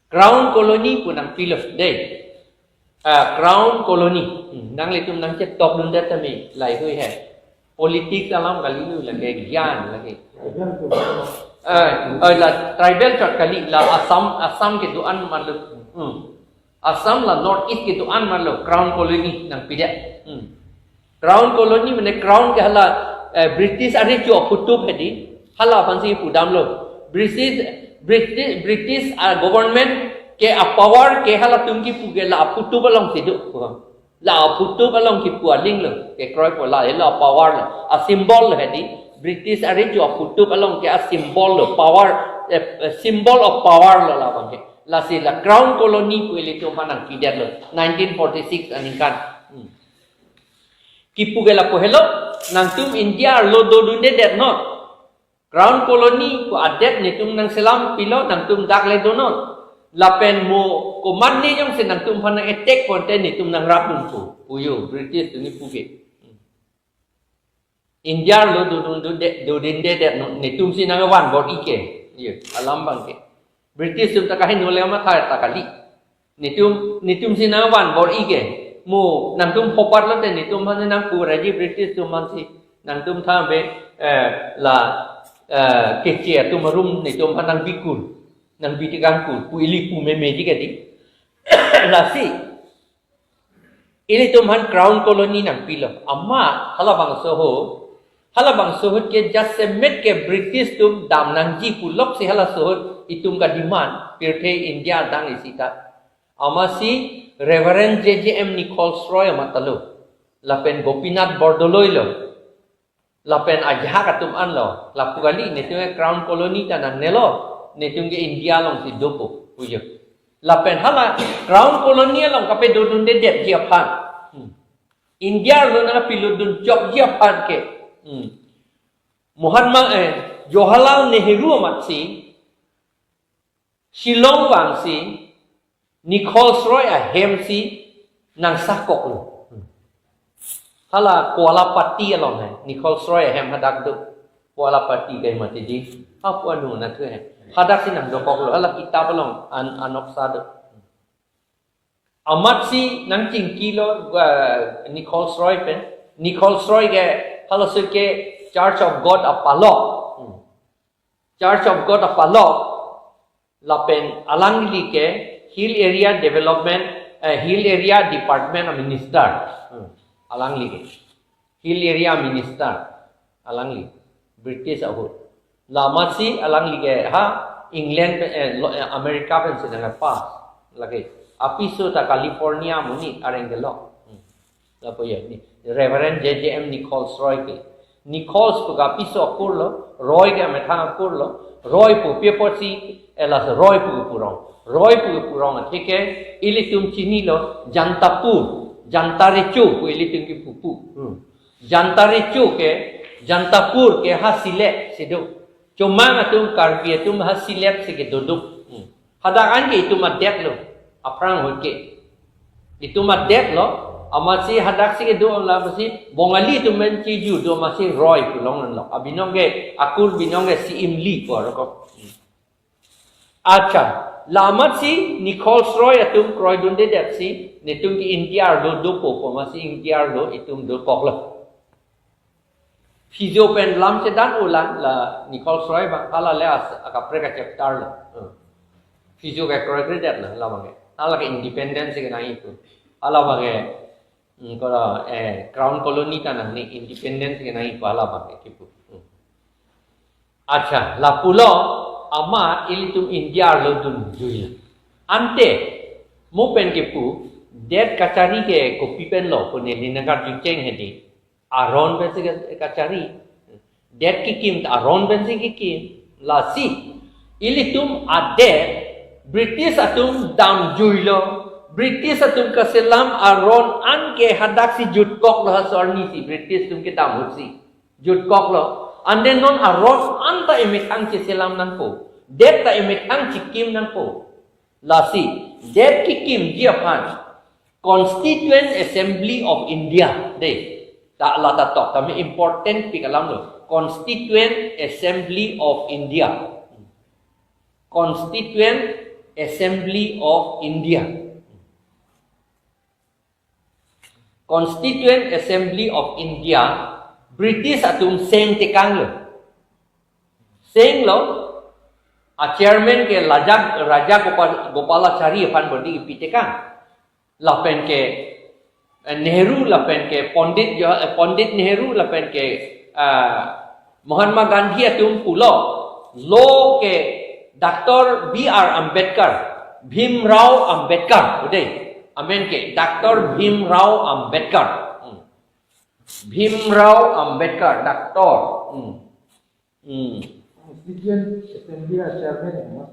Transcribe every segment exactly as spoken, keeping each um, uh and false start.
Crown Colony pu nangpilo dei. Ah, Crown Colony. Hmm, nanglitum nangchetokdundet tame lahei hui he. Politics alam kali nu lake gyan lake. Eh, eh, la tribal chot kali la Assam, Assam kedo-an marlo. Hmm. Assam la North East kedo-an marlo Crown Colony nangpidet. Hmm. Crown Colony mane Crown ke hala, eh, British arecho aphutup hedi. Hala aphansi pudamlo. British, British, British, ah, government ke a-power ke halatum kipu ke la aphutup alongsi do. La aphutup along kipu alinglo. Kekroipo la, la power lo. A-symbol lo hedi. British arecho aphutup along ke a-symbol lo. Power, eh, eh, symbol of power lo labang ke. Lasi la Crown Colony pu ilitum aphan nangpidetlo. Nineteen forty-six aningkan. Hmm. Kipu ke lapu helo, nangtum India arlo dodundedetnon. Crown Colony pu adet netum nangselam pilo, nangtum dak le donon. Lapen mo komatne jongsi nangtum aphan nang-attack ponte netum nangrapdunpo. Puyo, British atum kipu ke. India arlo dodun, dode-, dodundedetnon, netumsi nangvan bor-i ke. Iyo, alam abang ke. British atum ta kaheno le matha ta kali. Netum, netumsi nangvan bor-i ke. Mo nangtum phopat lote netum aphan nangpu raji British atum aphansi. Nangtum tha be, eh, la, eh, keche atum arum netum aphan nangbikur. Nangbitikangkur. Pu ili pu memeji kedi. Lasi. Ilitum aphan Crown Colony nangpilo. Amat, halabangso ahut. Halabangso ahut ke jasemet ke British atum dam nangji puloksi halaso ahut itum ka-demand. Pirthe India adang isi ta. Amatsi Reverend J J M Nichols Roy amat ta lo. Lapen Gopinath Bordoloi lo. Lapen ajahak atum anlo. Lapu kali netum ke Crown Colony ta nangnelo. Netum ke India alongsi dopo. Puyo. Lapen hala Crown Colony along kapedodundedetji aphan. Hmm. India arlo nangpilodun chokji aphan ke. Hmm. Mahatma, eh, Jawaharlal Nehru amatsi Shillong vangsi Nichols Roy ahemsi nangsahkoklo. Hala Kuala Patti along he, Nichols Roy ahem hadak do. Kuala Patti kai mati di. Apu anu nathu he. Hadaksi nangdokoklo, hala kitap along an, anoksa do. Amatsi nangchingkilo, uh, Nichols Roy pen. Nichols Roy ke, halaso ke Church of God apalok. Hmm. Church of God apalok, lapen alangli ke Hill Area Development, eh, Hill Area Department a-minister. Hmm. Alangli ke. Hill Area Minister. Alangli. British ahut. Lamatsi alangli ke ha England pen, eh, lo-, eh, America pensi nangpass. Lake. Apiso ta California amonit areng kelong. Hmm. Lapu ya ni. Reverend J J M Nichols Roy ke. Nichols pu ke apiso akurlo, Roy ke amethang akurlo, Roy pu pi apotsi, eh, lasi Roy pu purong. Roy pu purong atheke, ilitum chinilo, Jantapur, Janta Recho pu ilitum kipupu. Hmm. Janta Recho ke, Jantapur ke ha Sylhet si do. Chomang atum Karbi atum ha Sylhet si kedo do. Hmm. Hadak an ke itum adet lo, aphrang ahut ke. Itum adet lo, amatsi hadaksi kedo amatsi Bongali atum men chiju do amatsi Roy pu longlo. Abinong ke akur binong ke si imli ko rokok. Acha, la amatsi Nichols Roy atum kroidundedetsi, netum ke India arlo dopo pu amatsi India arlo itum dokoklo. Phijo pen lam chedan ulang la Nichols Roy abang hala le as-, akaprek a-chapter lo. Hmm. Phijo ke kroikredet lo, hala abang ke. Hala ke independence ke nangji pu. Hala abang ke, hmm, kola, eh, Crown Colony ta nangji independence ke nangji pu hala abang ke kipu. Hmm. Acha, lapulo amat ilitum India arlo dunjui. Ante, mo pen kipu, det kachari ke kopi pen lo pu neli nangkarjucheng hedi. Aron pensi ke-, kachari. Det kikim ta aron pensi kikim. Lasi, ilitum adet, British atum damjuilo. British atum kaselam aron an ke hadaksi jutkoklo ha sorni si, British atum kedam ahutsi. Jutkoklo. Ante non aron an ta emethang cheselam nangpo. Det ta emethang chekim nangpo. Lasi, det kikimji aphan Constituent Assembly of India. Dei, ta la ta tok, tame important pik alam lo. Constituent Assembly of India. Constituent Assembly of India. Constituent Assembly of India, British atum seng tekanglo. Senglo, a chairman ke Raja, Raja Gopal, Gopalachari aphan bodi ipi tekang. Lapen ke, eh, Nehru, lapen ke Pandit Jo-, eh, Pandit Nehru, lapen ke, ah, Mahatma Gandhi atum pulo, law ke Doctor B R Ambedkar, Bhimrao Ambedkar, udah. Amen ke Doctor Bhimrao Ambedkar. Hmm. Bhimrao Ambedkar, Doctor. Hmm. Hmm. Constituent Assembly a chairman ya, Mas?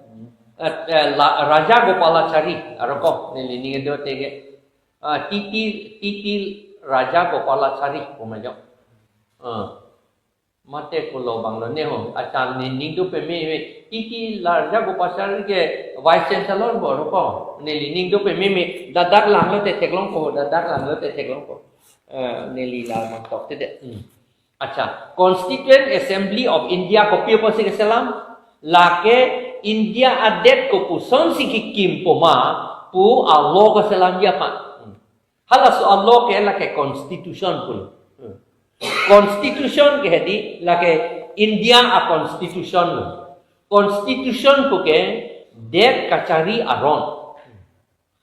Eh, eh, la, Raja Gopalachari, aroko, neli ning do tege. Ah, T T, T T Raja Gopalachari, pu ma jo. Ah. Mate ko lo bang lo ne ho, achan ne ning do peme, T T Raja Gopalachari ke Vice Chancellor bo aroko, neli ning do peme, dadak lang lote theklongpo, dadak lang lote theklongpo. Eh, neli la mang tok te de. Hmm. Accha, Constituent Assembly of India kopi apotsi keselam? Lake India adet kopusonsi kekimpo ma pu a-law keselamji aphan. Hmm. Halaso a-law ke lake constitution pulo. Hmm. Constitution ke hedi lake India a-constitution lo. Constitution puke det kachari aron.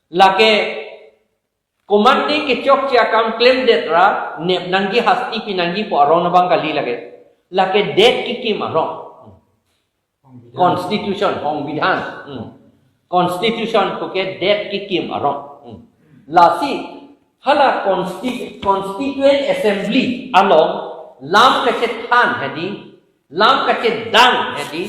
Lake komatne kechokche akam klemdet ra nep nangji, hasti pi nangji pu aron abang kali lake. Lake det kekim aron. Constitution, Songbidhan. Hmm. Constitution puke det kekim aron. Hmm. Lasi, hala consti-, Constituent Assembly along lam kachethan hedi, lam kachedang hedi,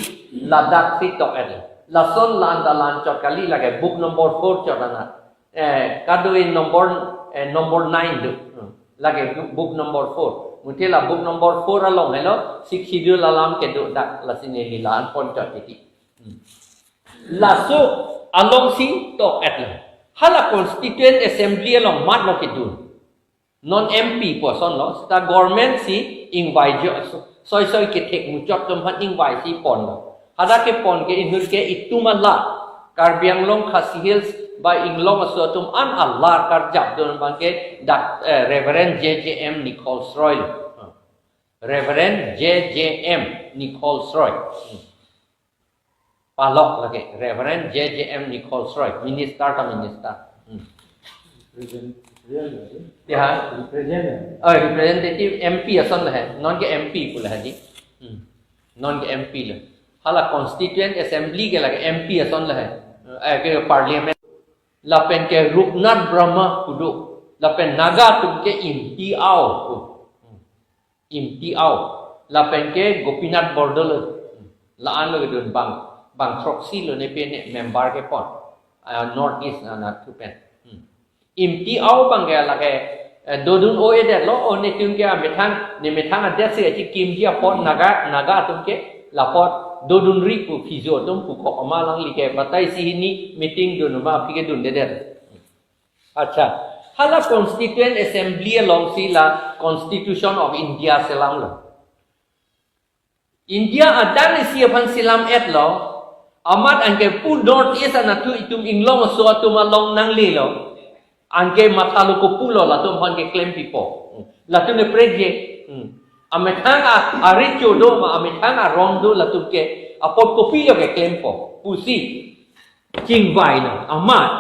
ladak si tok-et. Lason lan dalan chot kali lake book number four chot anat. Eh, kado-an number, eh, number nine do. Hmm. Lake book, book number four. Muthe la book number four along helo, Sixth Schedule alam kedo dak, lasi neli la-an pon chot titi. Hmm. Laso alongsi tok-et lo. Hala Constituent Assembly along mat lo kedun. Non M P pu ason lo, seta government si ingvai jo, soi soi kethek muchot atum aphan ingvaisi ponlo. Hadak kepon ke inut ke itum alar, Karbi Anglong, Khasi Hills bai inglong aso atum an alar karjapdun abang ke dak, eh, Reverend J J M Nichols Roy lo. Reverend J J M Nichols Roy. Palok lake, Reverend J J M Nichols Roy, minister ta minister. Hmm. Representative ya? Ya. Representative. Oh, representative M P ason lahai, non ke M P pu lahai di. Hmm. Non ke M P lo. Hala Constituent Assembly ke lake M P ason lahai. Eh, ke Parliament. Lapen ke Rupnath Brahma pu do. Lapen Naga atum ke Imtiao pu. Hmm. Imtiao. Lapen ke Gopinath Bordoloi. La-an lo kedun bang, bang throksi lo ne pe ne member kepon. Ah, North East anatthu pen. Hmm. Imtiao abang ke lake, eh, dodun o-edet lo, o netum ke amethang, ne methang adet si achikimji apot Naga, Naga atum ke, lapot dodunri pu Fijo atum pukok ama alangli ke batai si hini meeting dun ma aphi kedundedet. Accha. Hala Constituent Assembly alongsi la Constitution of India selamlo. India adan isi aphan selam-et lo, amat anke pu North East anatthu itum inglong aso atum along nanglelo, anke matha lo kopulo latum aphan keklem pipo. Latum ne preje. Hmm. Amethang a, arecho do ma, amethang arong do latum ke, apot kopilo keklempo. Pusi chingvai lo, amat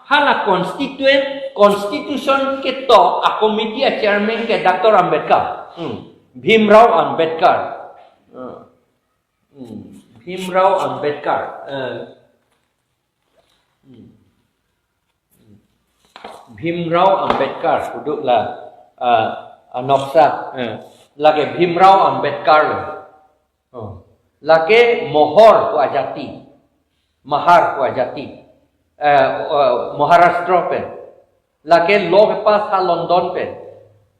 hala constituent, constitution ketok a-committee a-chairman ke Doctor Ambedkar. Hmm. Bhimrao Ambedkar. Hmm. Hmm. Bhimrao Ambedkar. Eh. Hmm. Bhimrao Ambedkar, kuduk la, ah, anoksa, eh. Lake Bhimrao Ambedkar lo. Oh. Lake Mohor pu ajati. Mahar pu ajati. Eh, eh, Maharashtra pen. Lake law kepass ha London pen.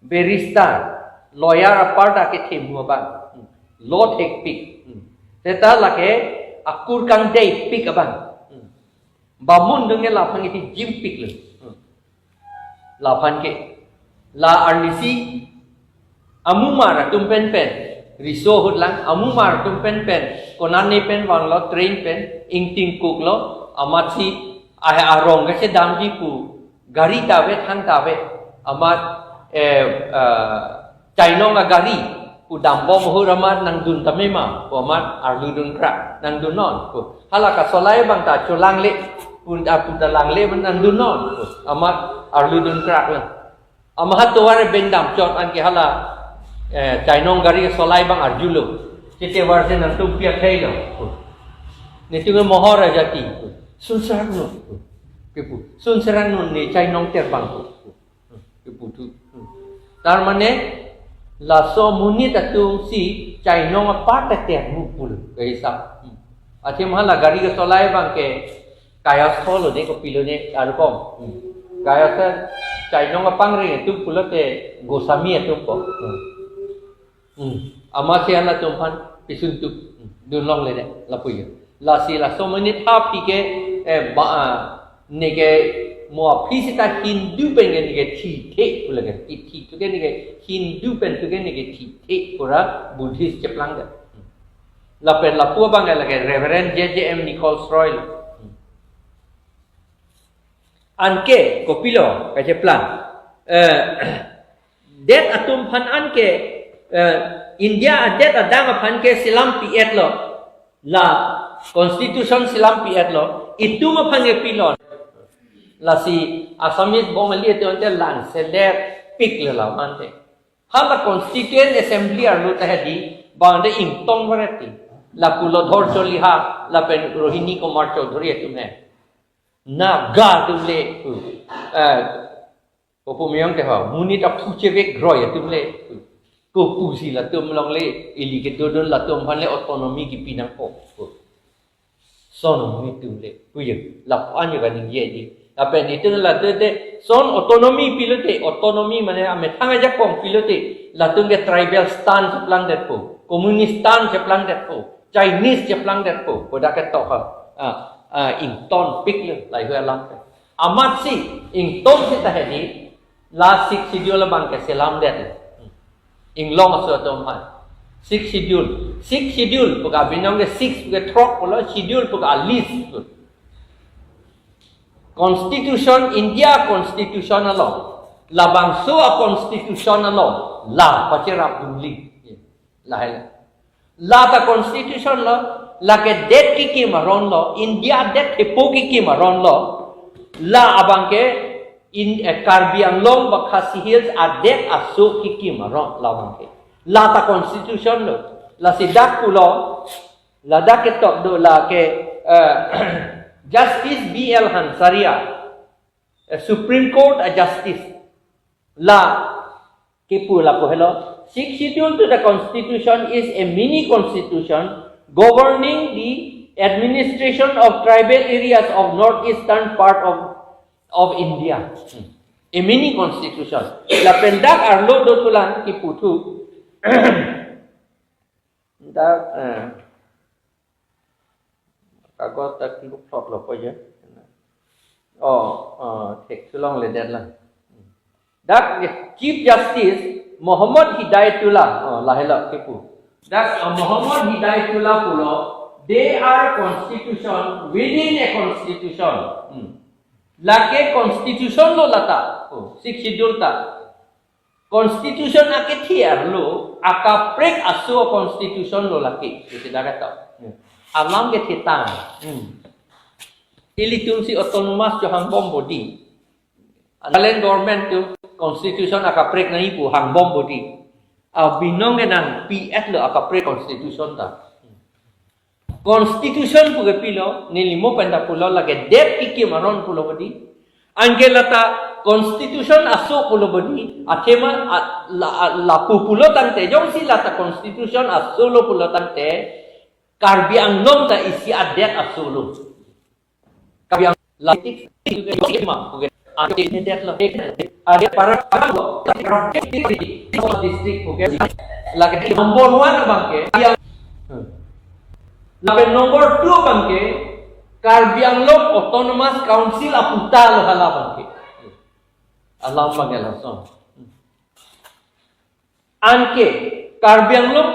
Barrister, lawyer apar ta kethim hu abang. Law thekpik. Seta lake akur kangdeipik abang. Bamun dunge laphan iti jimpik lo. Laphan ke. La arnisi amumar atum pen pen. Riso ahut lang amumar atum pen pen. Konane pen vanglo train pen. Ingtingkuklo. Amatsi ahe arong kachedamji pu gari ta ave, thang ta ave. Amat, eh, eh, chainong agari pu dambom ahut amat nangdun tame ma pu amat arlu dunkrak, nangdunnon pu. Hala kasolai abang ta cholangle pu, apu ta langle abang nangdunnon pu amat arlu dunkrak lang. Amat tovar bendam chot anke hala, eh, chainong gari solai abang arjulo. Chete varse nangtum pi akhei lo. Netum ke mohor ajati. Sunserang non. Kepu. Sunserang non ne chainong terbang. Kepu tu. Tar mane laso monit atum si chainong apar ta termu pulo. Kaisa. Athema hala gari kesolai abang ke kaya solo ne kopilo ne arukom. Hmm. Kaya sa chainong apangre atum pulote Goswami atum ko. Hmm. Hmm. Amatsi hala atum aphan pisun tu. Hmm. Dunlongle ne lapu ya. Lasi laso monit aphi ke, eh, ba, ah, neke mo aphi seta Hindu pen ke neke thithe pule ke. Thi, thi tu ke neke Hindu pen tu ke neke thithe pura Buddhist cheplang ke. Hmm. Lapen lapu abang ke lake Reverend J J M Nichols Roy lo. Anke kopilo kacheplang. Eh, det atum aphan anke, eh, India adet adang aphan ke selam pi-etlo. La constitution selam pi-etlo. Itum aphan ke pilo. Lasi Assamese Bongali atum ante lang seler pik le la mante. Hala Constituent Assembly arlo ta hedi, bang de ingtong varet ti. La Kuldhar Choliha, lapen Rohini Kumar Chowdhury atum he. Naga atum le, eh, kopu miyong te ho, monit aphu chevek roi atum le. Kopusi latum along le, ili kedodun latum aphan le autonomy kipi nangpo. Son monit atum le, puye, lapu-an yo kaningje di. Lapen itum latum te, son autonomy pilote, autonomy mane amethang ajakong pilote, latum ke tribal stance cheplang detpo, communist stance cheplang detpo, Chinese cheplang detpo, kodak ketok ha. Ah, ah, ingtong pik le, lahai hui alam ke. Amatsi, ingtong seta hedi, la Sixth Schedule abang ke selam det. Inglong aso atum aphan. Sixth Schedule. Sixth Schedule, pu ke abinong ke six pu ke throk pulo, schedule pu ke a list pu. Constitution, India Constitution along, labangso a Constitution along, la pacherap dunli. Lahai la. La ta Constitution lo, lake det kekim aron lo, India det thepo kekim aron lo, la abang ke in, eh, Karbi Anglong ba Khasi Hills adet aso kekim aron la abang ke. La ta Constitution lo, lasi dak pulo, ladak ketok do lake, eh, Justice B L Hansaria, eh, Supreme Court a Justice. La kepu lapu helo, Sixth Schedule to the Constitution is a mini constitution governing the administration of tribal areas of northeastern part of, of India. Hmm. A mini constitution. Lapen dak arlo do tulang keputhu. Dak, eh, kagos dak lukplotlo po ya. Oh, oh, thek thulongle det la. Dak Chief Justice Muhammad Hidayatullah, oh, lahelo kepu. Dak, uh, Muhammad Hidayatullah pulo, they are constitution within a constitution. Hmm. Lake constitution lo lata. Oh, Sixth Schedule ta. Constitution akethe arlo, akaprek aso constitution lo lake, isi dak ketok. Alam kethe tang. Hmm. Ilitum si autonomous cho hangbom bodi. Nagaland government tu constitution akaprek nangji pu hangbom bodi. Abinong ke nangpi-etlo akaprek constitution ta. Constitution pu ke pilo, neli mo pen ta pulo lake det kekim aron pulo bodi. Anke lata constitution aso pulo bodi. Athema a, la, a, lapu pulo tangte, jongsi lata constitution aso lo pulo tangte, Karbi Anglong ta isi adet aso lo. Karbi Anglong la tik tik ma, okay. Ante ne det lo, ante para para lo, district, okay. Lake number one abang ke, yang, lapen number two abang ke, Karbi Anglong Autonomous Council aputa lo hala abang ke. Alam abang ke lason. Anke Karbi Anglong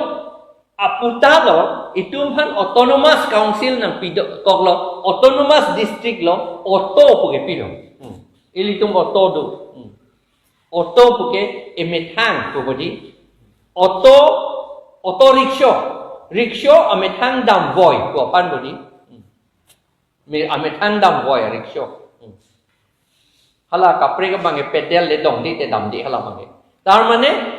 aputa lo, Itum aphan autonomous council nangpidok koklo, autonomous district lo, auto puke pidok. Hmm. Ilitum auto do. Hmm. Auto puke emethang pu bodi. Auto, auto rickshaw. Rickshaw amethang damvoi pu aphan bodi. Hmm. Me-, amethang damvoi rickshaw. Hmm. Hala kaprek abangke pedal le dongde te damde hala abangke. Tar mane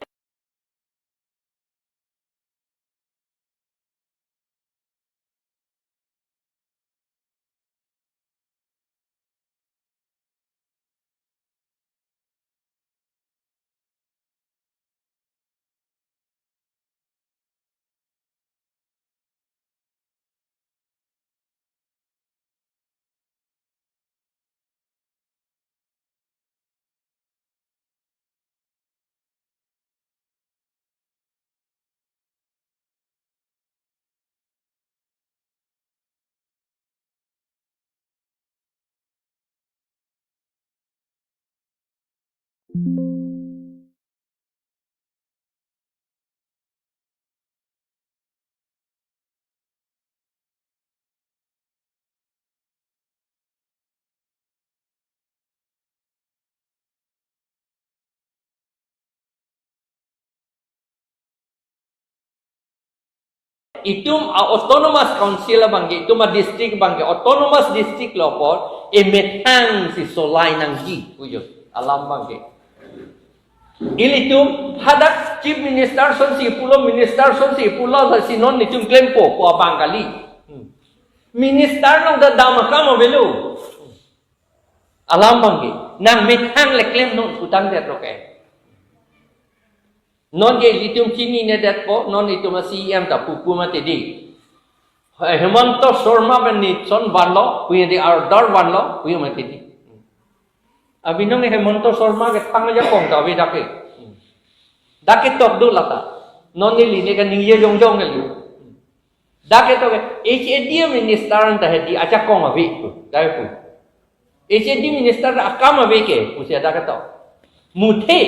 Itum a-autonomous council abangke, itum a-district abangke, autonomous district lo apot, emethang si solai nangji, pujo. Alam abangke. Ilitum hadak chief minister sonsi pulo, minister sonsi pulo, lasi non itum klempo, pu abang kali. Hmm. Minister nang da dam akam avelo. Alam abangke. Nangmethang le klemnon putangdet lo ke. Non ke itum chinine detpo, non itum a-C E M ta pupu mati di. Hemanta Sharma pen nison vanlo, punya di order vanlo, punya mati di. Abinong Hemanta Sharma ke thang ajakong ta ave dak ke. Dak ketok do lata. Non neli ne kaningje jongjong kali. Dak ketok ke H A D minister anta hedi ajakong ave pu. Dak pu. H A D minister akam ave ke, pusi dak ketok. Muthe,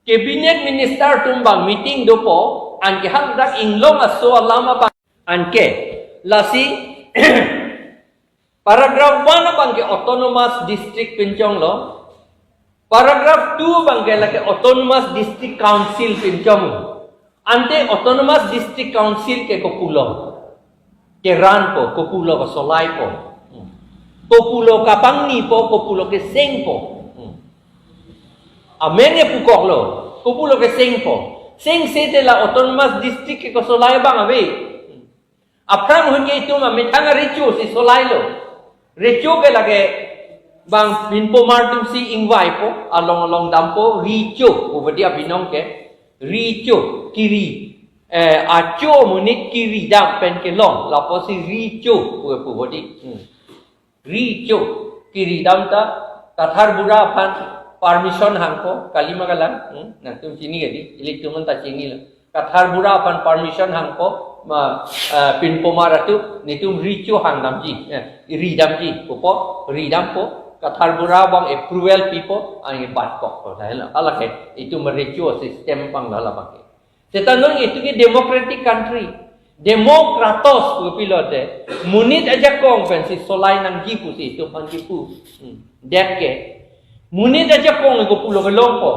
cabinet minister atum abang meeting dopo, anke hadak inglong aso alam abang. Anke, lasi, paragraph one abangke autonomous district pinchonglo. Paragraph two abangke lake autonomous district council pinchong. Ante autonomous district council ke kopulo keranpo, kopulo kesolaipo, kopulo kapangnipo, kopulo kesengpo. Amen ya pukoklo, kopulo kesengpo. Sengse te la autonomous district ke kosolai abang ave. Aphrang ahut ke itum amethang arecho si solailo. Recho ke lake bang pinpomar atum si ingvaipo, along along dampo, recho pu bodi abinong ke, recho, kiri, eh, acho amonit kiri dam pen kelong, lapusi recho pu, pu bodi. Hmm. Recho, kiri dam ta, Kathar Bura aphan permission hangpo, kalima kalang, hmm, nangtum chini kali, ilitum anta chinilo. Kathar Bura aphan permission hangpo, ma, eh, pinpomar atum, netum recho hang damji, eh, ri damji, pupo, ri dampo, Kathar Bura abang approval pipo, ang ibat kokpo, dah lo. Alake, itum recho system abang hala abangke. Seta non itum ke democratic country. Democratos pu pilote. Monit ajakong pensi solai nangji pusi itum aphan kipu. Hmm. Det ke. Monit ajakong kopulo kelongpo.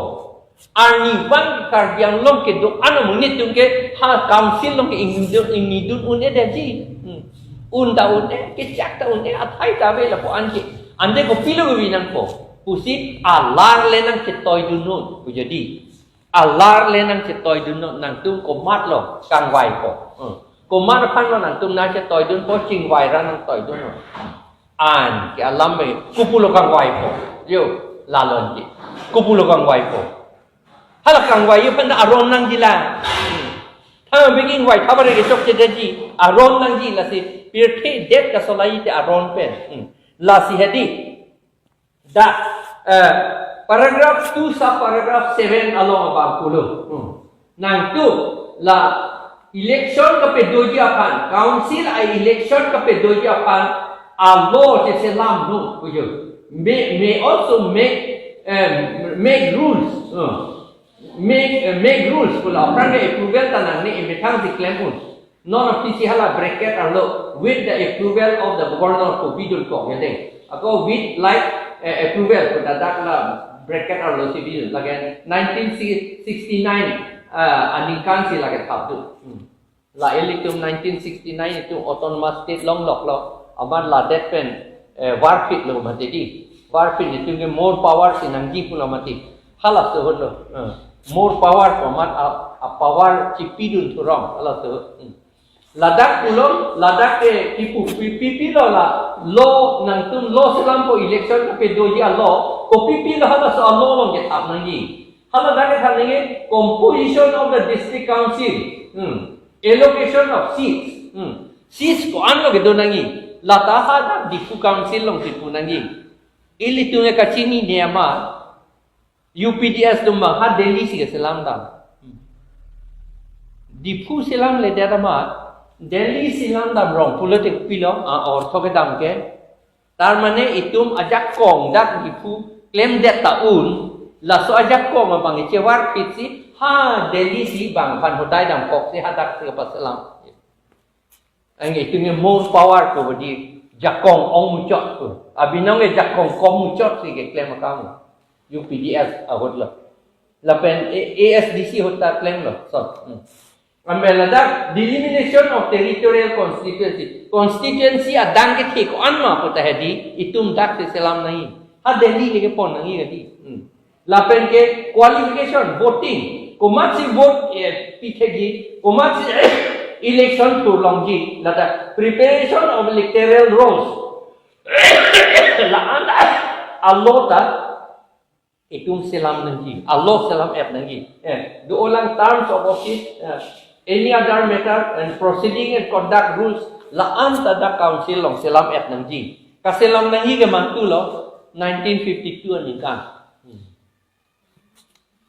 Arnivang Karbi Anglong kedo-an amonit atum ke ha council along ke ingnidun, ingnidun un-edetji. Hmm. Un ta un-e, kechak ta un-e, athai ta ave lapu anke. Ante kopilo kevi nangpo. Pusi alar le nangchetoidunnon. Pu jadi. Alar le nangchetoidunnon, nangtum komatlo kangvaipo. Hmm. Komat aphanlo nangtum nangchetoidunpo, chingvai ra nangtoidunnon. Anke alam me, kopulo kangvaipo. Yo, lalonji. Kopulo kangvaipo. Hala kangvai aphan ta aron nangjilang. Hmm. Thang big ingvai thabar ke chokchedeji. Aron nangji lasi pirthe det kasolai te aron pen. Hmm. Lasi hedi. Dak, eh, paragraph two sub paragraph seven along abang pulo. Hmm. Nangtum la election kapedoji aphan, council a-election kapedoji aphan, a-law cheselamnon, pujo. May, may also make, eh, make rules. Hmm. Make, eh, make rules, pu la aphrang ke approval ta nangne, emethang si klem un. Non officio hala bracket arlo, with the approval of the governor pu pidun kok ya dei. Ako with like, eh, approval pu ladak la bracket arlo si pidun. Lake nineteen sixty-nine, ah, aningkan si lake thapdun. Hmm. La ilitum nineteen sixty-nine itum autonomous state longloklo. Amat ladet pen, eh, varphitlo mati dei. Varphit itum ke more power si nangji pulo mati. Halaso ahutlo. Eh, more power pu amat a, a power chipidun thurong. Halaso ahut. Hmm. Ladak pulo, ladak ke kipu pi, pi, pilo la law, nangtum law selampo, election kapedoji a law, kopi pilo halaso a law along kethap nangji. Hala dak kethap nangji, composition of the district council. Hmm. Allocation of seats. Hmm. Seats ko-an lo kedo nangji. Lata hadak Diphu Council along si pu nangji. Ilitum ke kachinine amat, U P D S atum abang ha Delhi si keselam dam. Diphu selamledet amat, Delhi selam dam rong pulote kopilo, a, ortho kedam ke. Tar mane itum ajakong dak Diphu klemdet ta un, laso ajakong abang ichevarphit si, ha Delhi si bang aphan hodai damkok si hadak si kapaselam. Anke itum ke more power pu bodi jakong ong muchot pu. Abinong ke jakong kong muchot si keklem akam. U P D S ahut lo. Lapen A-, A S D C ahut ta klemlo. So. Hmm. Ame ladak delimitation of territorial constituency. Constituency adang kethe ko-an ma pu tahai dei itum dak si selam nangji. Ha Delhi le kepon nangji dei. Hmm. Lapen ke qualification, voting. Komatsi vote, eh, pithekji, komatsi election thurlongji, ladak preparation of electoral rolls. La-an a law ta itum selam nangji, a law selam-et nangji. Eh, do-olang terms of office, eh, any other matter and proceeding and conduct rules, la-an ta dak council along selam-et nangji. Kaselam nangji ke mangtulo, nineteen fifty-two aningkan. Hmm.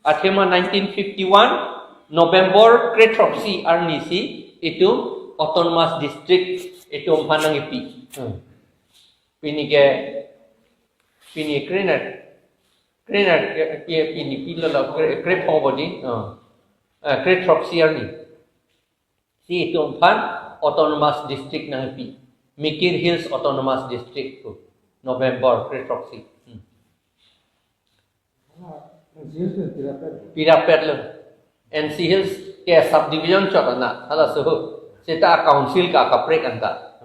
Athema nineteen fifty-one November krethrok isi arni si itum autonomous district itum aphan nangkipi. Hmm. Pini ke, pini krener, krener ke, ke pini pilo lo, kre, krepho bodi. Oh. Eh, krethrok isi arni si itum aphan autonomous district nangkipi. Mikir Hills Autonomous District pu. November krethrok isi. Hmm. Pirapet lo. N C Hills ke subdivision chot ana, halaso ahut. Seta council ka kaprek anta.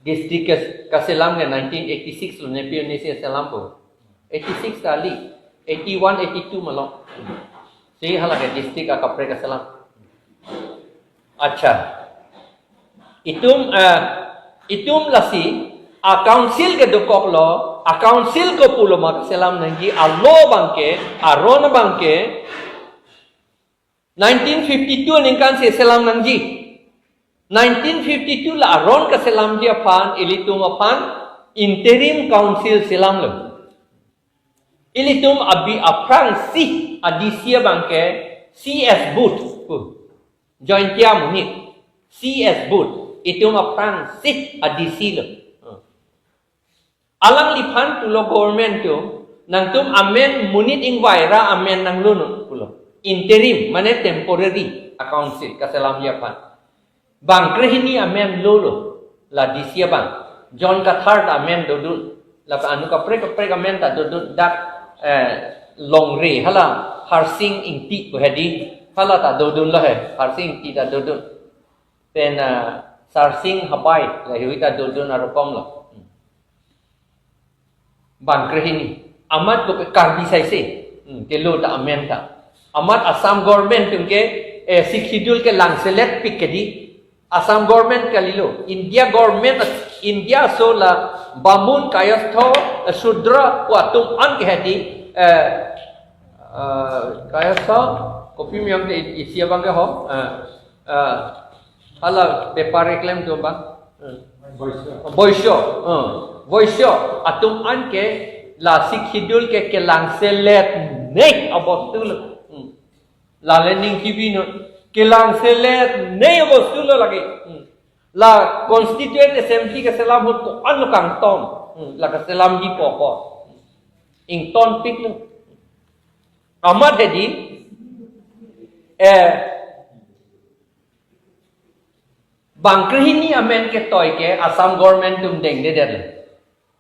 District ke kaselam ke nineteen eighty-six lo, nepi ne si selam po. Eighty-six kali, eighty-one, eighty-two malom. Si hala ke district akaprek kaselam. Accha. Itum, eh, itum lasi, a council ke dokoklo, a council ko pulo ma kaselam nangji, a law abangke, aron abangke, nineteen fifty-two aningkan si selam nangji. Nineteen fifty-two la aron kaselamji aphan, ilitum aphan interim council selamlo. Ilitum abi aphrangsi a D C abangke C S Booth pu. Jaintia amonit C S Booth. Itum aphrangsi a D C lo. Alangliphan pulo government atum, nangtum amen monit ingvai ra amen nanglonun pulo. Interim, mane temporary a council kaselamji aphan. Bang krehini amen lolo, la D C abang. John Kathar ta amen dodun. Lapen anut kaprek kaprek amen ta dodun, dak, eh, Longri, hala Harsing Ingti pu hedi. Hala ta dodunlo he, Harsing Ingti ta dodun. Pen, ah, Sarsing Habai, la hihui ta dodun arokom lo. Bang krehini. Amat ko Karbi saise. Hmm, kelo ta amen ta. Amat Assam government atum ke, eh, Sixth Schedule kelangselet pik ke dei. Assam government kalilo. India government, India aso la Bamun, Kayastha, eh, Sudra, pu atum an ke hedi, eh, eh, Kayastha, kopi miyang te isi abangke ho, eh, eh, hala paper keklem atum abang. Eh. Vaishya. Vaishya, eh. Vaishya atum an ke la Sixth Schedule ke kelangselet nei abostu lo. Hmm. Lale ning kibi no. Kelangselet nei abostu lo lake. Hmm. La Constituent Assembly keselam ahut ko-an lo kangton. Hmm. La keselamji apor apor. Ingtonpiklo. Amat hedi, eh, Bang krehini amen ketoi ke Assam government atum dengdedet.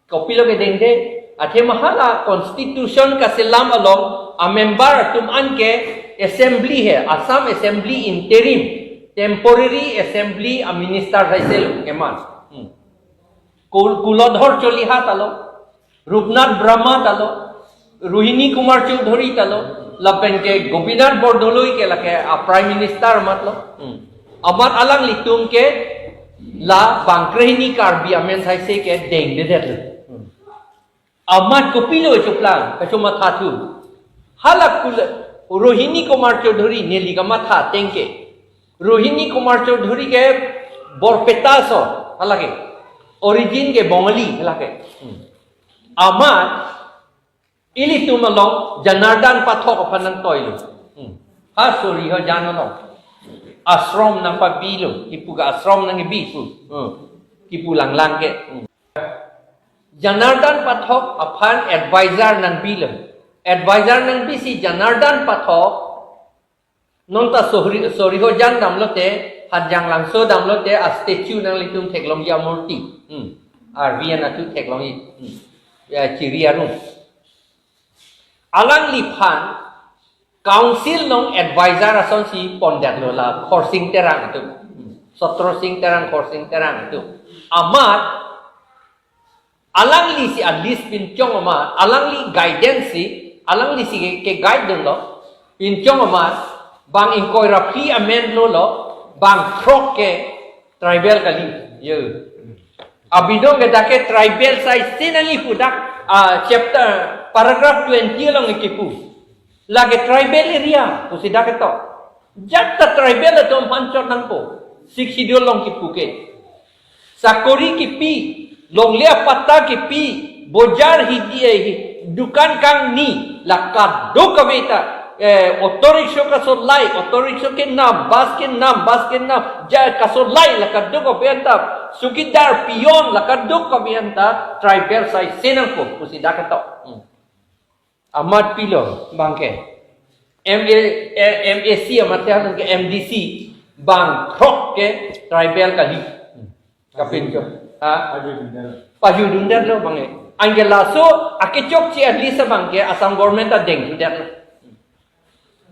Kopilo kedengde? Athema hala constitution kaselam along amember atum anke assembly he, Assam Assembly interim, temporary assembly a minister haisel keman. Hmm. Kul-, Kulodhor Choliha ta lo, Rupnath Brahma ta lo, Rohini Kumar Chowdhury ta lo, lapen ke Gopinath Bordoloi ke lake a Prime Minister amat lo. Hmm. Amat alanglitum ke la bang krehini Karbi amen saise ke dengdedet lo. Hmm. Amat kopilo chuplang, kachomathathu. Hala kul-, Rohini Kumar Chowdhury neli kamatha ateng ke. Rohini Kumar Chowdhury ke Borpeta aso, hala ke. Origin ke Bongali, hala ke. Hmm. Amat ilitum along Janardan Pathak aphan nangtoilo. Hmm. Ha Sorihojan along. Ashram nangpabilo, kipu ke ashram nangkebi pu. Hmm. Kipu langlang ke. Hmm. Janardan Pathak aphan advisor nangbilo. Advisor nangbisi Janardan Pathak, nonta Sori-, Sorihojan damlote, Hanjanglangso damlote, a statue nanglitum theklongji amurti. Hmm. Arvi anatthu theklongji. Hmm. Ya, chiri arung. Alangliphan council along advisor asonsi pondetlo la Khorsing Terang atum. Hmm. Sotrosing Terang, Khorsing Terang atum. Amat alanglisi a list pinchong amat, alangli guidance si, alanglisi ke, ke guide dunlo, pinchong amat, bang ingkoi ra phli amen lolo, bang throk ke tribal kali. Yo. Abidong ke dak ke tribal saise nangji pu dak, ah, chapter, paragraph twenty along kipu. Lake tribal area, pusi dak ketok. Jat ta tribal atum aphan chot nangpo. Sixth Schedule along kipu ke. Sakori kipi, longle apatta kipi, bojar hidi, eh, hi-, dukan kangni, la kadokave ta, eh, auto rickshaw kasolai, auto rickshaw kenam, bus kenam, bus kenam, ja kasolai, la kadokave anta, sukidar, peon, la kadokave anta, tribal saise nangpo, pusi dak ketok. Hmm. Amat pilo bang ke. M A, eh, M A C amat ya ke M D C bang throk ke tribal kali. Kapinchong. Ha? Pajudundet lo bang ke. Anke laso akechokche a list abang ke Assam government ta dengdundet lo.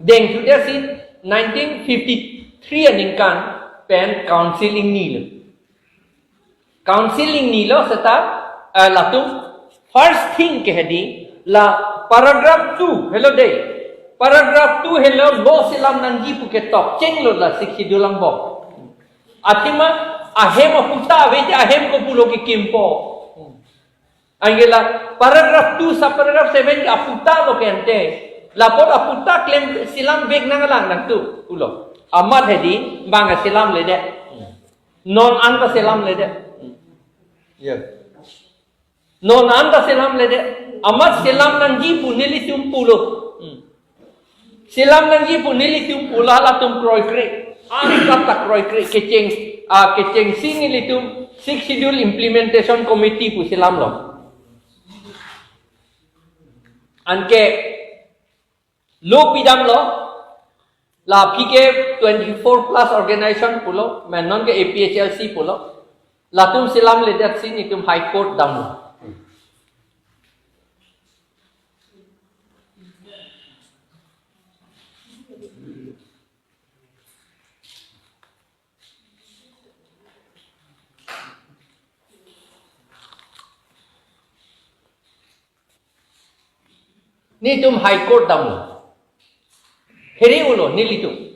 Dengdundet si nineteen fifty-three aningkan pen council ingnilo. Council ingnilo seta, eh, latum first thing ke hedi la paragraph two helo de. Paragraph two helo lo selam nangji pu ketok chenglo la Sixth Schedule angbong. Athema ahem aputa ave te ahem kopulo kekimpo. Anke la paragraph two sub paragraph seven ke aputa lo ke ante. Lapot aputa klem selam bek nanglang nangtum pulo. Amat hedi bang selamledet. Non anta selamledet. Ya. Non anta selamledet. Amat selam nangji pu nelitum pulo. Hmm. Selam nangji pu nelitum pulo halatum kroikre. Angkat ta kroikre kecheng, ah, kechengsi nelitum Sixth Schedule Implementation Committee pu selamlo. Anke lo pidamlo, la aphi ke twenty-four plus organization pulo, menon ke A P H L C pulo, latum selamledet si nelitum High Court damlo. Nelitum High Court damlo. Here ulo nelitum.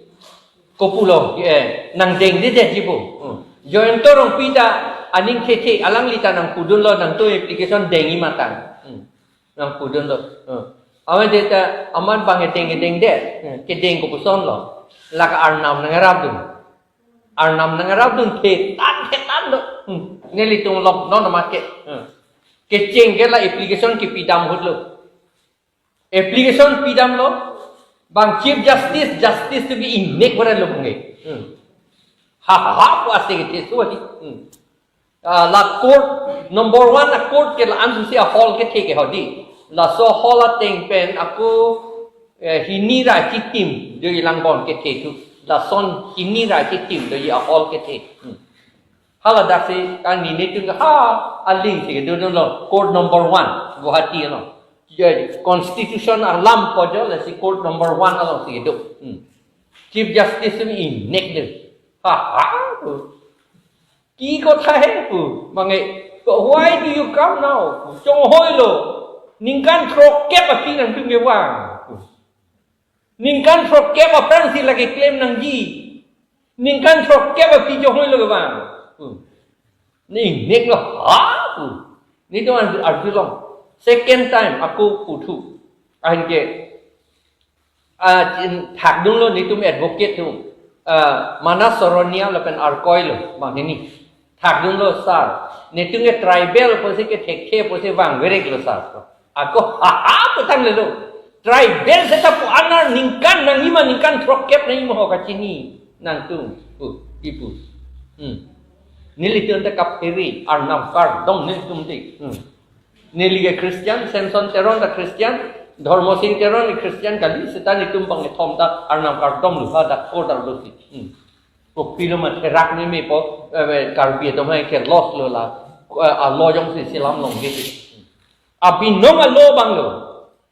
Kopulo, eh, nangdengdedetji pu. Hmm. Jayanta Rongpi ta aning thethe alangli ta nangpudunlo nangtum application dengji matan. Hmm. Nangpudunlo. Hmm. Amat ta amat bang dengdedetde. Hmm. Kedeng kopusonlo. Lake arnam nangrapdun. Arnam nangrapdun thetan thetan lo. Hmm. Nelitum lok non amat ke. Hmm. Kecheng ke la application kepidam ahut lo. Application pidamlo. Bang Chief Justice, Justice atum ke ingnek bora lo bang ke. Hmm. Ha ha ha pu ase kethe so hi. Hmm. Ah, la court, number one a court ke la-an si a hall kethe ke hodi. Laso hall ateng pen ako, eh, hini ra chitim do ilang bon kethe thu. Lason hini ra chitim do a hall kethe. Hmm. Hala daksi kang ni netum ha aling si kedo dunlo, court number one, Guwahati along. Constitution alam pajok lasi court number one along si kedo. Hmm. Chief Justice mi ingnek de. Ha ha. Pu. Ki kotha he pu. Mange, why do you come now? Chonghoi lo. Ningkan throkkep aphi nangtum kevang. Ningkan throkkep aphrangsi lake claim nangji. Ningkan throkkep aphi chonghoi lo kevang. Hmm. Ni ingnek lo ha pu. Netum arjulong. Second time ako puthu. Anke, ah, thakdunlo netum advocate atum. Ah, Manas Soronia lapen arkoi lo, bang hini. Thakdunlo sir. Netum ke tribal pusi kethekthe pusi vangverek lo sir. Ako ha ha pu tanglo. Tribal seta pu aner ningkan nangji ma, ningkan throkkep nangji ma ho kachini nangtum. Pu, kipu. Hmm. Nelitum ta kaphere, arnam kardom nelitum te. Hmm. Neli ke Christian, Samson Teron ta Christian, Dhormo Sing Teron ke Christian kali, seta netum bang kethom ta arnam kardom lo ha dak court arlo si. Hmm. Kopilo ma therak ne mepo, eh, Karbi atum hai ke loss lo la, eh, alo jongsi selam longji. Abinong alo abang lo.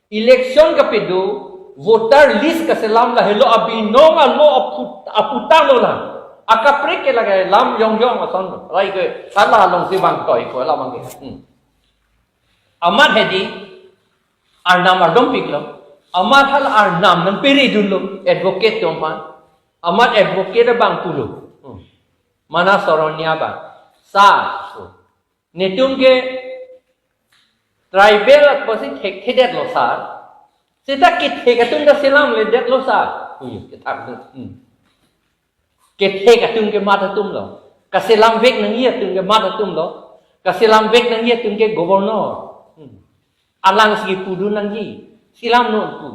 Election kapedo, voter list kaselam lahelo abinong alo aput-, aputang lo la. Akaprek ke lake lam yong yong ason lo. Rai ke hala alongsi vangtoi ko la bang ke. Hmm. Amat hedi, arnam ardompik lo. Amat hala arnam nangpiri dunlo, advocate atum aphan. Amat advocate abang pulo. Hmm. Manas Soronia abang. Sir, pu. Netum ke tribal pusi thekthedetlo sir. Seta kethek atum ta selamledetlo sir. Ui, kethak dun. Hmm. Kethek atum ke mat atum lo. Kaselamvek nangji atum ke mat atum lo. Kaselamvek nangji atum ke governor. Hmm. Alangsi pudun nangji. Selam non pu.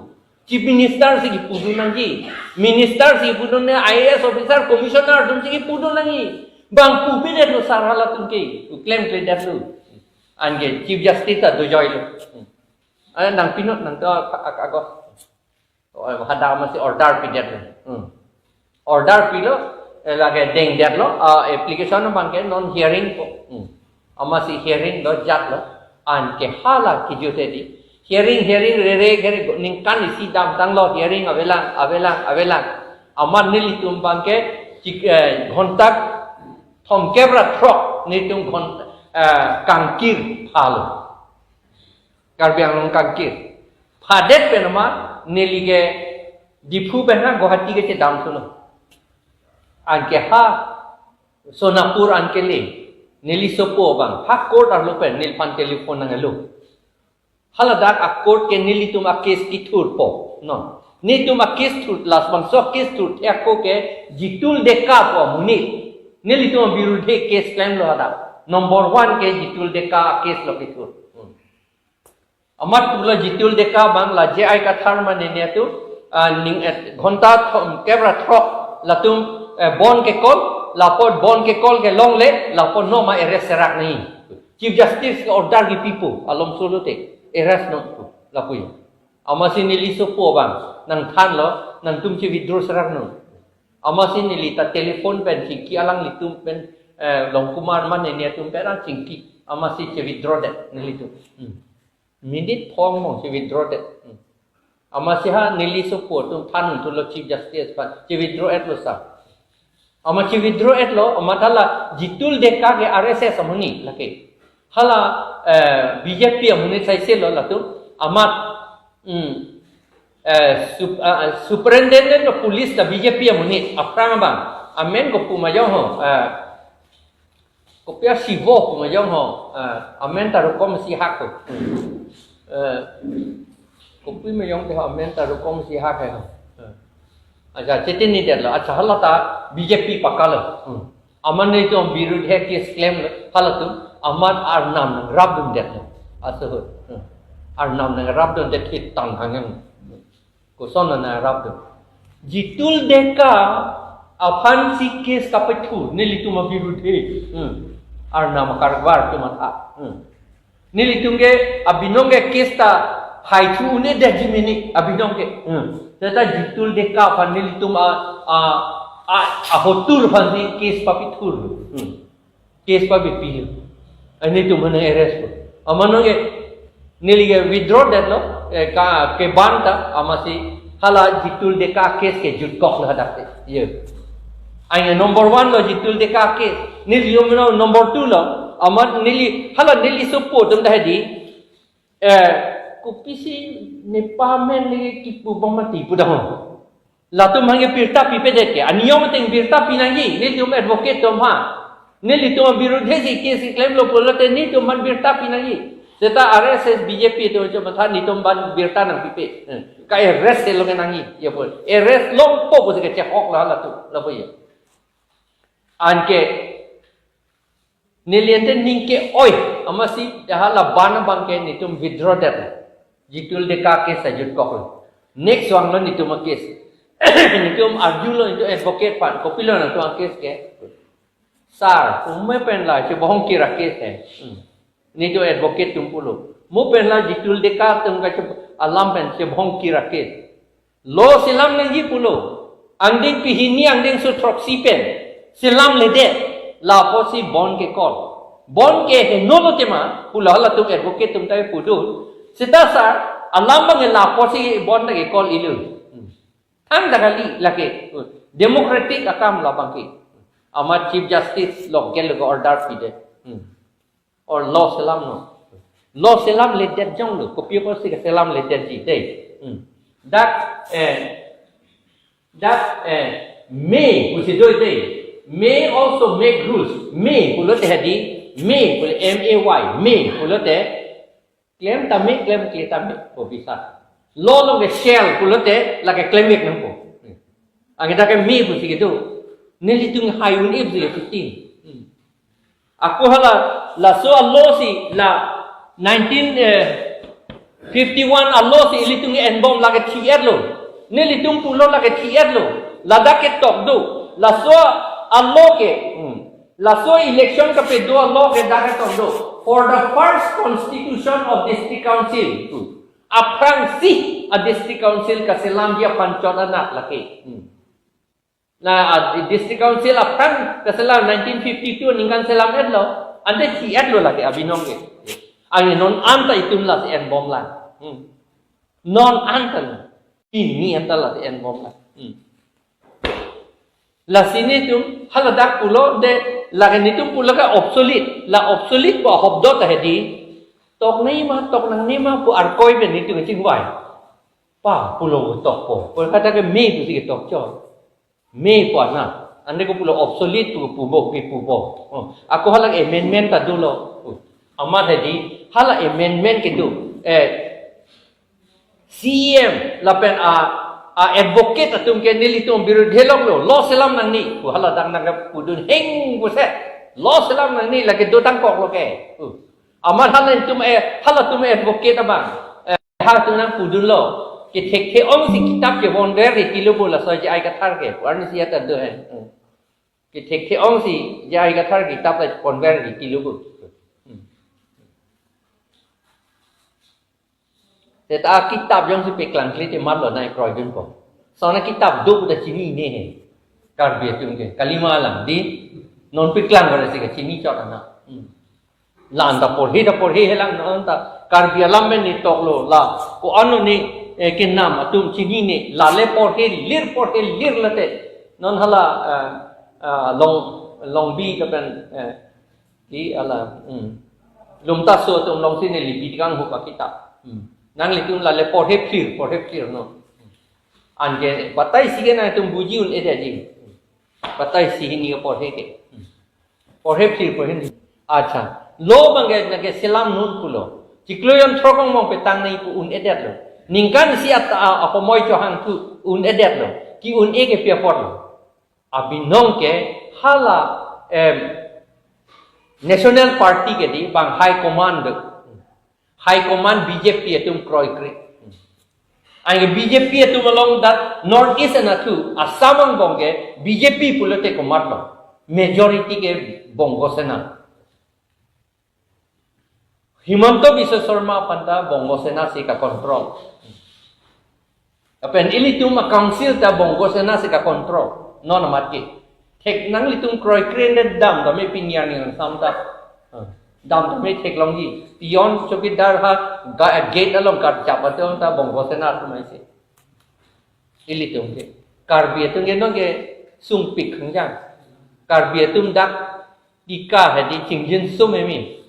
Chief Minister si pudun nangji. Minister si pudun nangji, I A S officer, commissioner atum si pudun nangji. Bang pu pidet lo sir halatum ke. Pu klemkledet lo. Anke Chief Justice ta dojoi lo. Ane nangpi non nangta ak-, ak-, ako. Oh, hadak amatsi order pidet lo. Hmm. Order pilo, eh, lake dengdet lo, ah, application abang ke non hearing po. Hmm. Amatsi hearing lo jat lo. Anke hala kijut hedi. Hearing, hearing, rere, hearing, ningkan isi damtang lo, hearing avelang, avelang, avelang. Amat nelitum abang ke, chik-, eh, ghonta thomkep ra throk, netum ghon-, eh, kangkir phalo. Karbi Anglong kangkir. Phadet pen amat neli ke Diphu pen ha Guwahati kechedam thulo. Anke ha Sonapur anke le. Neli sopo abang. Ha court arlo pen neliphan telephone nanglo. Haladak a court ke nelitum a case kethurpo. No. Netum a case thur last bangso case thurthe ako ke Jitul Deka pu amonit. Nelitum abirudhe case klemlo hadak. Number one ke Jitul Deka case lo kethur. Hmm. Amat pulo Jitul Deka abang la J I Kathar mane ne atum, ah, ning, eh, ghonta thomkep ra throk latum, eh, bond kekol, lapu bond kekol kelongle, lapu non ma arrest serak nangji. Chief Justice ke order kipipo, alom solo te, arrest non pu, lapu ya. Amatsi neli sopo abang, nangthanlo, nangtum che-withdraw serak non. Amatsi neli ta telephone pen chingki alanglitum pen, eh, Longkumar mane ne atum pen an chingki, amatsi che-withdraw det nelitum. Hmm. Minute phong mong che-withdraw det. Hmm. Amatsi ha neli sopo atum than thulo Chief Justice aphan che-withdraw etlo sa. Amat che-withdraw etlo, amat hala Jitul Deka ke R S S amonit lake. Hala, eh, B J P amonit saise lo latum, amat, hmm, eh, sup-, ah, Superintendent of Police ta B J P amonit, aphrang abang, amen kopi ma jong ho, eh, kopi a Sivo pu ma jong ho, eh, amen ta Rukom Sihak ho. Eh, kopi ma jong te ho amen ta Rukom Sihak he ho. Eh. Acha, chetini detlo, acha hala ta B J P pakalo. Hmm. Amat netum abirudhe case klemlo, halatum, amat arnam nangrapdun detlo. Aso ho. Hmm. Arnam nangrapdun det hit tang hangyang. Koson nangrapdun. Jitul Deka aphansi case kapethur, nelitum abirudhe. Hmm. Arnam akarvar atum atha. Hmm. Nelitum ke abinong ke case ta haithu un-edetji mene abinong ke. Hmm. Seta Jitul Deka aphan nelitum a, a, a, ahotur aphansi case papethur. Hmm. Case pabipi lo. Ani tum mana arrest po. Amat nangke neli ke withdraw detlo, eh, ka, ke ban ta, amatsi hala Jitul Deka case ke jutkok lo hadak te. Ye. Ai number one lo Jitul Deka case. Neli yom lo number two lo. Amat neli, hala neli support atum ta hedi. Eh, kopisi ne pamen ne kipu bom mati pu dang. Latum hangke birta pipedet ke. Aniyom ateng birta pinangji. Nelitum advocate atum ha. Nelitum abirudhe si case klemlo pulote nelitum aphan birta pinangji. Seta R S S B J P atum jo matha nelitum aphan birta nangpipe. Eh, ka arrest lo ke nangji. Ya po. Arrest longpo pusi kechehok lo latum. Lapu ya. Anke neli ante ning ke-oi, amatsi hala ban abang ke nelitum withdraw det. Jitul Deka case ta jutkok lo. Next vanglo nelitum acase. Nelitum arjulo nelitum advocate aphan. Kopilo nangtum acase ke? Sir, mo pen la chebohong kir acase he. Hmm. Nelitum advocate atum pulo. Mo pen la Jitul Deka atum ka che alam pen chebohong kir acase. Law selam nangji pulo. Angdeng pehini angdengso throksi pen selamledet. Lapusi bond ke-call. Bond ke heno lo tema, pulo halatum advocate atum ta pudun. Seta sir, alam abang lapusi bond ta ke-call ilo. Hmm. Thangta kali lake. Democratic akam labang ke. Amat Chief Justice lo ke lo order pidet. Hmm. Or law selamnon. Law selamledet jonglo. Kopi apotsi keselamledetji dei. Hmm. Dak, eh, dak, eh, may pusi do dei. May also make rules. May pulote hedi. May pulo M A Y. May pulote klem tame, klemkle tame. Ko bisa. Law along ke shall pulote lake klemvek nangpo. Anke dak ke may pusi kedo. Nelitum hai un-e pusi ke fifteen. Hmm. Ako hala laso a-law si la nineteen, eh, fifty-one a-law si ilitum enbom lake thi-etlo. Nelitum pulo lake thi-etlo. Ladak ketok do. Laso a-law ke. Hmm. Laso election kapedo a-law ke dak ketok do. For the first constitution of district council. Hmm. Aphrangsi a-district council kaselamji aphan chot anat lake. Hmm. La, ah, di-, District Council aphrang kaselam nineteen fifty-two aningkan selam-etlo. Ante thi-etlo lake abinong ke. Anke non anta itum lasi enbomlang. Hmm. Non anta. Pini anta lasi enbomlang. Hmm. Lasi nelitum haladak pulo de lake nelitum pulo ke obsolete. La obsolete pu ahop do ta hedi. Tok nei ma, tok nangne ma pu arkoi pen nelitum kachingvai. Pa pulo tokpo. Pu kata ke may pusi ketok chot. May pu ana. Ante ko pulo obsolete pu pupo, pi pupo. Oh. Ako hala amendment ta dolo. Oh. Amat hedi, hala amendment kedo. Eh, C E M lapen a, a-advocate atum ke nelitum birudhe loklo. Law selam nangne. Oh, haladak nangkepudun heng pusi. Law selam nangne lake dotang koklo ke. Oh. Amat halatum, eh, halatum advocate abang. Eh, halatum nangpudunlo. Kethekthe ongsi kitap kevonver ri kilo bo laso J I Kathar ke. Warni siya ta do he. Hmm. Kethekthe ongsi J I Kathar kitap ta vonver ri kilo bo. Hmm. Seta kitap jongsi peklangkle te marlo nangkroidunpo. Sona kitap do pu ta chinine he. Karbi atum ke. Kalima alam di. Non peklang pada si kachini chot ana. Hmm. La anta porhe ta porhe helang, la anta Karbi alam pen nelitum toklo la. Ko-an ne, eh, kenam atum chinine, lale porhe lir, porhe lir late. Non hala, eh, eh, long, long bi lapen, eh, di hala, hmm. Lumta so atum alongsi neli bidgang ho pa kitap. Hmm. Nanglitum lale porhe phlir, porhe phlir non. Anke batai si ke nangtum buji un-edetji. Batai si hini ke porhe ke. Porhe phlir porhe ni. Acha. Law abang ke nangkeselamnon pulo. Chiklo jon throk angbong petang nangji pu un-edetlo. Ningkan isi ata a, a homoi chohang thu un-edetlo. Ke-un-e ke pi aporlo. Abinong ke hala, em, National Party ke di bang high command do. High command B J P atum kroikre. Anke B J P atum along dak North East anatthu Assam angbong ke B J P pulote komatlo. Majority ke Bongo Sena. Himanta Biswa Sarma aphan ta Bongo Sena si ka-control. Lapen ilitum a-council ta Bongo Sena si ka-control. Non amat ke. Thek nanglitum kroikre ne dam tame pini arni angsam ta. Dam tame theklongji. Peon chowkidar ha ga-, gate along karjap atum ta Bongo Sena atum aisi. Ilitum ke. Karbi atum ke nonke sungpik hangjang. Karbi atum dak tika hedi chingjin sum hemi.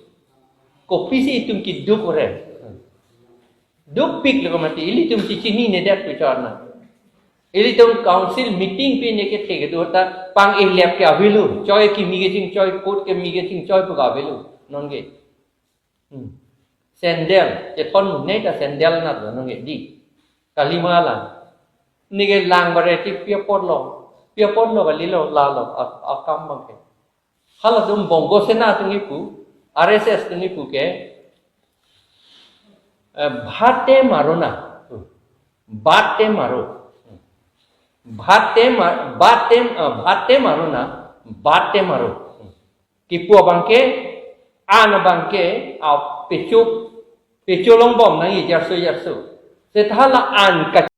Kopisi itum keduk ore. Dukpik lo mati, ilitum si chininedet pu chorna. Ilitum council meeting pi ne kethe kedo ta pang-ilep ke avelo, choi kimi kechingchoi, coat kimi kechingchoi pu ka avelo, nonke. Hmm. Sandal, kethon ne ta sandal na do nonke di. Kalima la. Neke lang bare ti pi apotlo, pi apotlo kalilo lalo, a, akam abang ke. Halatum Bongo Sena atum kipu, R S S atum kipu ke, eh, bhate maro na, bhate maro, bhate ma-, bhate, eh, bhate maro na, bhate maro. Kipu abang ke, an abang ke, a pecho, pecho longbom nangji jarso jarso. Seta hala an ka